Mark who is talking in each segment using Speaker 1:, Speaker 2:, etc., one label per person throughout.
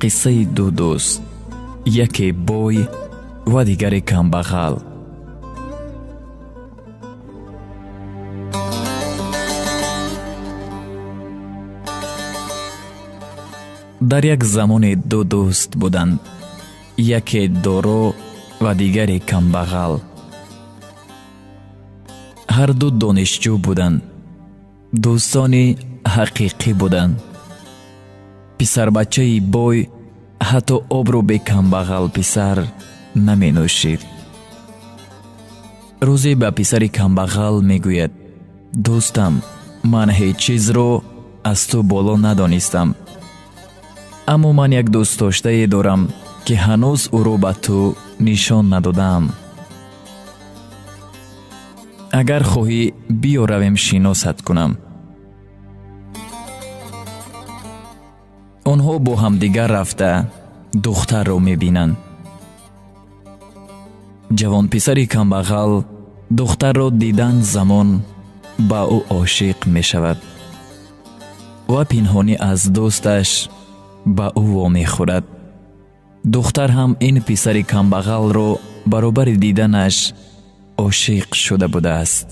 Speaker 1: Қиссаи ду дӯст, яке бой ва дигаре камбағал. Дар як замоне ду дӯст буданд, яке доро ва дигаре камбағал. Ҳар ду донишҷӯ буданд, дӯстони ҳақиқӣ буданд. Писарбачаи бой ҳатто обро бе камбағал писар наменӯшид. Рӯзе ба писари камбағал мегӯяд: дӯстам, ман ҳеҷ чизро аз ту боло надонистам, аммо ман як дӯстдоштае дорам, ки ҳанӯз ӯро ба ту нишон надодаам. Агар хоҳӣ, биё равем шиносат кунам. Онҳо бо ҳамдигар рафта духтарро мебинанд. Ҷавонписари камбағал духтарро дидан замон ба ӯ ошиқ мешавад ва пинҳонӣ аз дӯсташ ба ӯ вомехӯрад. Духтар ҳам ин писари камбағалро баробари диданаш ошиқ шуда будааст.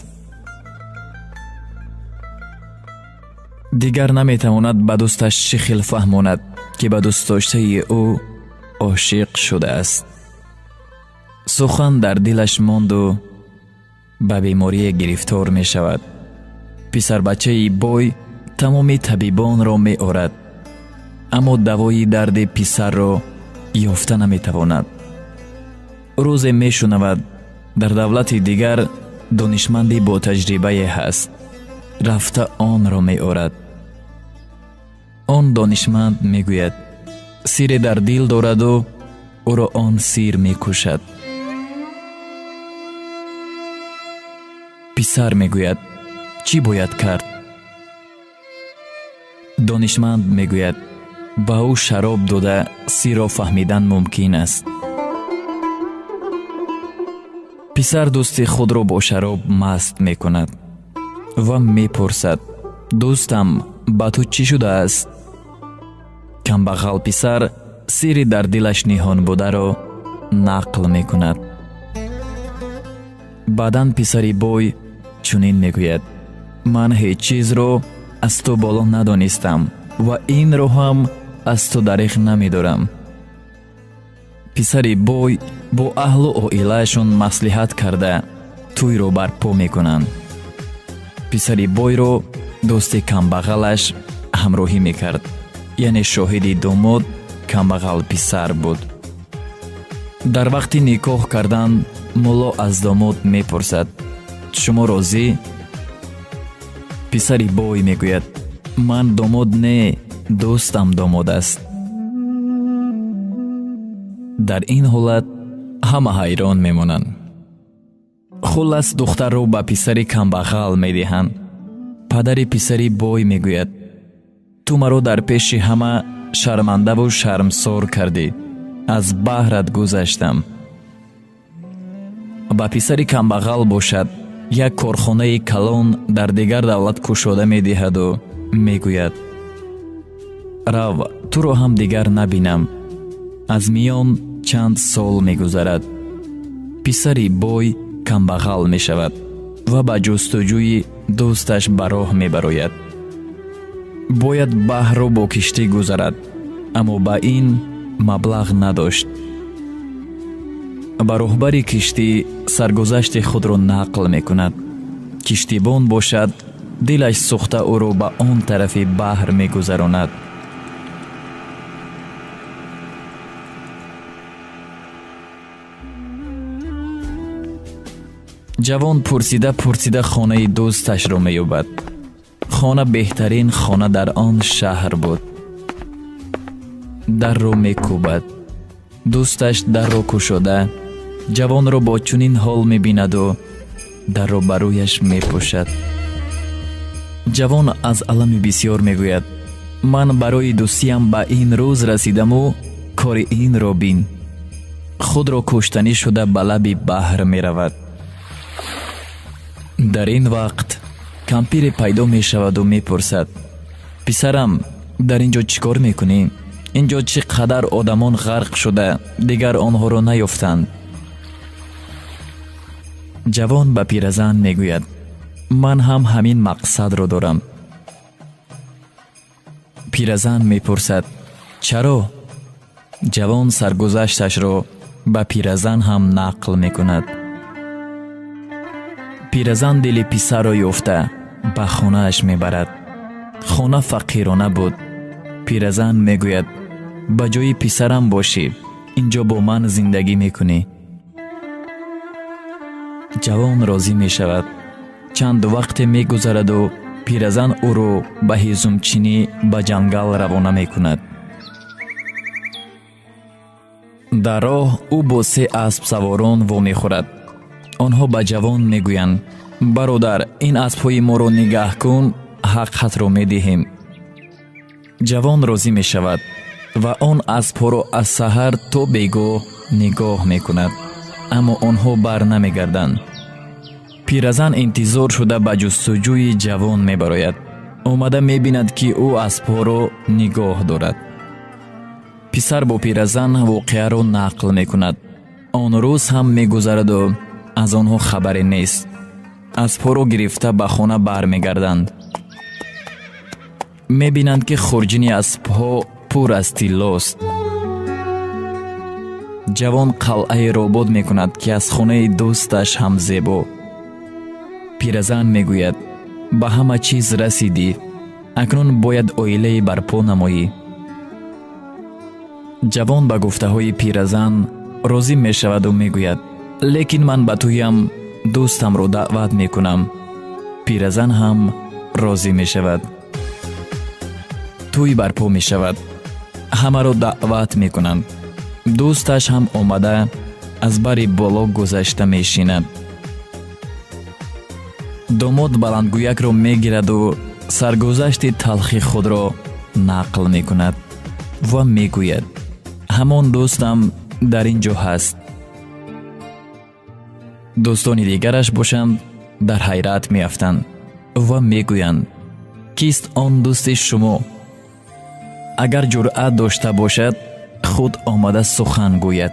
Speaker 1: Дигар наметавонад ба дӯсташ чӣ хел фаҳмонад, ки ба дӯстдоштаи ӯ ошиқ шудааст. Сухан дар дилаш монду ба беморие гирифтор мешавад. Писарбачаи бой тамоми табибонро меорад, аммо давои дарди писарро ёфта наметавонад. Рӯзе мешунавад, дар давлати дигар донишманди ботаҷрибае ҳаст. Рафта онро меорад. Он донишманд мегӯяд, сире дар дил дораду ӯро он сир мекушад. Писар мегӯяд, чӣ бояд кард? Донишманд мегӯяд, ба ӯ шароб дода сирро фаҳмидан мумкин аст. Писар дӯсти худро бо шароб маст мекунад ва мепурсад: дӯстам, ба ту чӣ шудааст? Камбағал писар сири дар дилаш ниҳон бударо нақл мекунад. Баъдан писари бой чунин мегӯяд: ман ҳеҷ чизро аз ту боло надонистам ва инро ҳам аз ту дариғ намедорам. Писари бой бо аҳлу оилаашон маслиҳат карда тӯйро барпо мекунанд. Писари бойро дӯсти камбағалаш ҳамроҳӣ мекард, яъне шоҳиди домод камбағал писар буд. Дар вақти никоҳ кардан мулло аз домод мепурсад: шумо розӣ? Писари бой мегӯяд: ман домод не, дӯстам домод аст. Дар ин ҳолат ҳама ҳайрон мемонанд. Хуллас, духтарро ба писари камбағал медиҳанд. Падари писари бой мегӯяд: ту маро дар пеши ҳама шармандаву шармсор кардӣ, аз баҳрат гузаштам. Ба писари камбағал бошад, як корхонаи калон дар дигар давлат кушода медиҳаду мегӯяд: рав, туро ҳам дигар набинам. Аз миён чанд сол мегузарад. Писари бой камбағал мешавад ва ба ҷустуҷӯи дӯсташ ба роҳ мебарояд. Бояд баҳрро бо киштӣ гузарад, аммо ба ин маблағ надошт. Ба роҳбари киштӣ саргузашти худро нақл мекунад. Киштибон бошад, дилаш сӯхта ӯро ба он тарафи баҳр мегузаронад. Ҷавон пурсида пурсида хонаи дӯсташро меёбад. Хона беҳтарин хона дар он шаҳр буд. Дарро мекӯбад. Дӯсташ дарро кушода, ҷавонро бо чунин ҳол мебинаду дарро ба рӯяш мепӯшад. Ҷавон аз алами бисёр мегӯяд: ман барои дӯстиям ба ин рӯз расидаму кори инро бин. Худро куштанӣ шуда ба лаби баҳр меравад. Дар ин вақт кампире пайдо мешаваду мепурсад: писарам, дар ин ҷо чӣ кор мекунӣ? Инҷо чӣ қадар одамон ғарқ шуда, дигар онҳоро наёфтанд. Ҷавон ба пиразан мегӯяд: ман ҳам ҳамин мақсадро дорам. Пиразан мепурсад: чаро? Ҷавон саргузашташро ба пиразан ҳам нақл мекунад. Пиразан дили писарро ёфта ба хонааш мебарад. Хона фақирона буд. Пиразан мегӯяд: ба ҷои писарам бошӣ, инҷо бо ман зиндагӣ мекунӣ. Ҷавон розӣ мешавад. Чанд вақте мегузараду пиразан ӯро ба ҳезумчинӣ ба ҷангал равона мекунад. Дар роҳ ӯ бо се аспсаворон вомехӯрад. Онҳо ба ҷавон мегӯянд: бародар, ин аспҳои моро нигаҳ кун, ҳаққатро медиҳем. Ҷавон розӣ мешавад ва он аспҳоро аз саҳар то бегоҳ нигоҳ мекунад, аммо онҳо бар намегарданд. Пиразан интизор шуда ба ҷустуҷӯи ҷавон мебарояд. Омада мебинад, ки ӯ аспҳоро нигоҳ дорад. Писар бо пиразан воқеаро нақл мекунад. Он рӯз ҳам мегузараду аз онҳо хабаре нест. Аспҳоро гирифта ба хона бармегарданд. Мебинанд, ки хурҷини аспҳо пур аз тиллост. Ҷавон қалъаеро обод мекунад, ки аз хонаи дӯсташ ҳам зебо. Пиразан мегӯяд: ба ҳама чиз расидӣ, акнун бояд оилае барпо намоӣ. Ҷавон ба гуфтаҳои пиразан розӣ мешаваду мегӯяд: лекин ман ба тӯям дӯстамро даъват мекунам. Пиразан ҳам розӣ мешавад. Тӯй барпо мешавад. Ҳамаро даъват мекунанд. Дӯсташ ҳам омада аз бари боло гузашта мешинад. Домод баландгӯякро мегираду саргузашти талхи худро нақл мекунад ва мегӯяд: ҳамон дӯстам дар ин ҷо ҳаст. Дӯстони дигараш бошанд дар ҳайрат меафтанд ва мегӯянд: кист он дӯсти шумо? Агар ҷуръат дошта бошад, худ омада сухан гӯяд.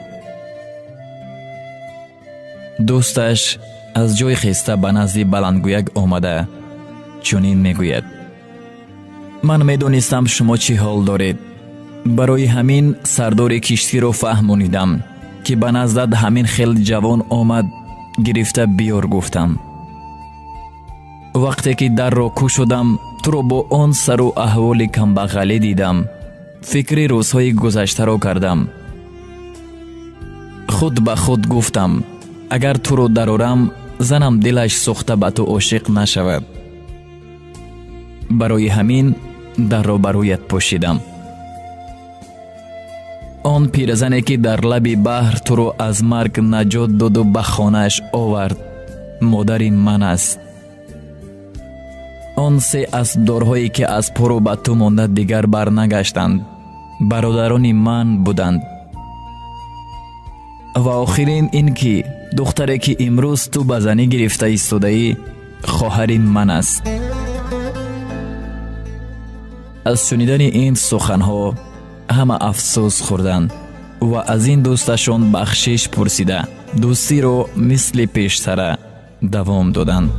Speaker 1: Дӯсташ аз ҷой хеста ба назди баландгӯяк омада чунин мегӯяд: ман медонистам шумо чӣ ҳол доред. Барои ҳамин сардори киштиро фаҳмонидам, ки ба наздат ҳамин хел ҷавон омад, гирифта биёр гуфтам. Вақте ки дарро кушодам, туро бо он сару аҳволи камбағалӣ дидам. Фикри рӯзҳои гузаштаро кардам. Худ ба худ гуфтам: агар туро дарорам, занам дилаш сӯхта ба ту ошиқ нашавад. Барои ҳамин дарро ба рӯят пӯшидам. Он пиразане ки дар лаби баҳр туро аз марг наҷот доду ба хонааш овард, модари ман аст. Он се аспдорҳое ки аспҳоро ба ту монда дигар барнагаштанд, бародарони ман буданд. Ва охирин ин ки духтаре ки имрӯз ту ба занӣ гирифта истодаӣ, хоҳари ман аст. Аз шунидани ин суханҳо ҳама афсӯс хӯрданд ва аз ин дӯсташон бахшиш пурсида, дӯстиро мисли пештара давом доданд.